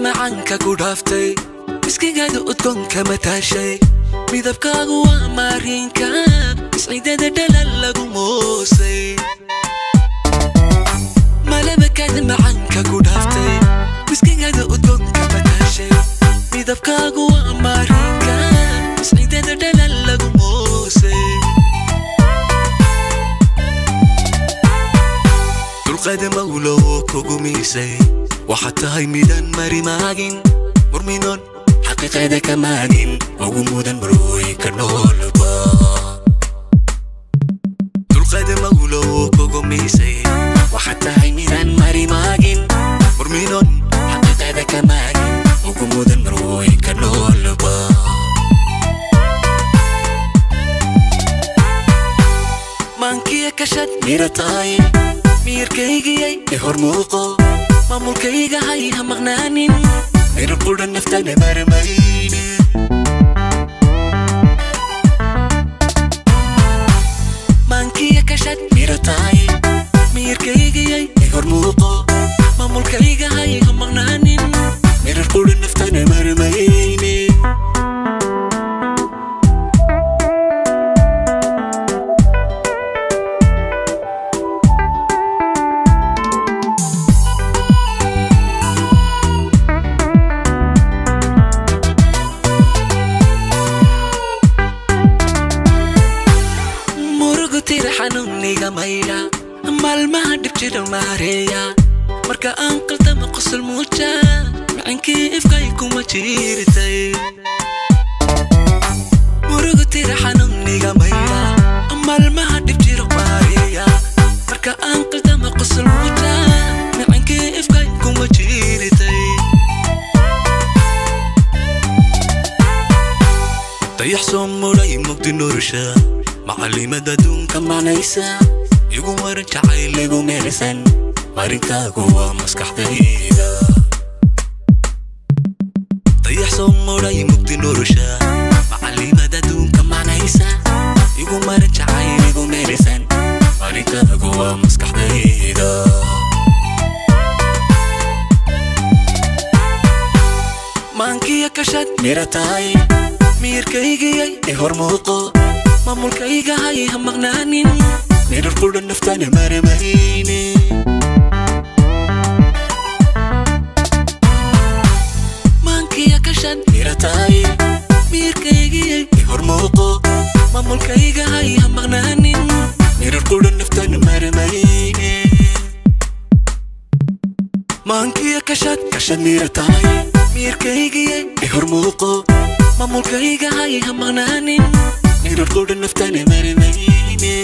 Macaanka ku dhaaftay, miskigaada udgoonka mataashay, midabkaagu waa maariinka isciidada dhalal lagu moosay. Malabakaad macaanka ku dhaaftay, miskigaada udgoonka mataashay, midabkaagu waa maariinka isciidada dhalal lagu moosay. Dulqaada mawlow kugu miisay, waxaad tahay midaan mari maagin, murminoon xaqiiqada ka maagin, ugu mudan marwooyinka noolba. Dulqaada mawlow kugu miisay, waxaad tahay midaan mari maagin, murminoon xaqiiqada ka maagin, ugu mudan marwooyinka noolba. Maankiya kashad mira tahay, miyirkaygiyay i hor muuqo, maamulkayga hay ha maqnaanin, mira qudha naftana marmayne. Maankiya kashad mira tahay, miyirkaygiyay i hor muuqo, maamulkayga hay ha maqnaanin, mira qudha naftana marmayne. Murugutira xanuuniga maydha, maalmaha dhib jira maareeya, marka aan qaldamo qosol muuja, macinkii ifkay kuma jiirtay. Murugutira xanuuniga maydha, maalmaha dhib jira maareeya, marka aan qaldamo qosol muuja, macinkii ifkay kuma jiirtay. Dayax soo muray mugdi nolosha, macalimada adduunka macnaysa, igu maran jacayl igu meersan, marinkaagu waa maskaxdayda. Dayax soo muray mugdi nolosha, macalimada adduunka macnaysa, igu maran jacayl igu meersan, marinkaagu waa maskaxdayda. Maankiya kashad mira tahay, miyirkaygiyay i hor muuqo, maamulkayga hay ha maqnaanin, mirar qudha naftana marmayne. Maankiya kashad mira tahay, miyirkaygiyay i hor muuqo, maamulkayga hay ha maqnaanin, mirar qudha naftana marmayne. Maankiya kashad mira tahay, miyirkaygiyay i hor muuqo, maamulkayga hay ha maqnaanin, mirar qudha naftana marmayne.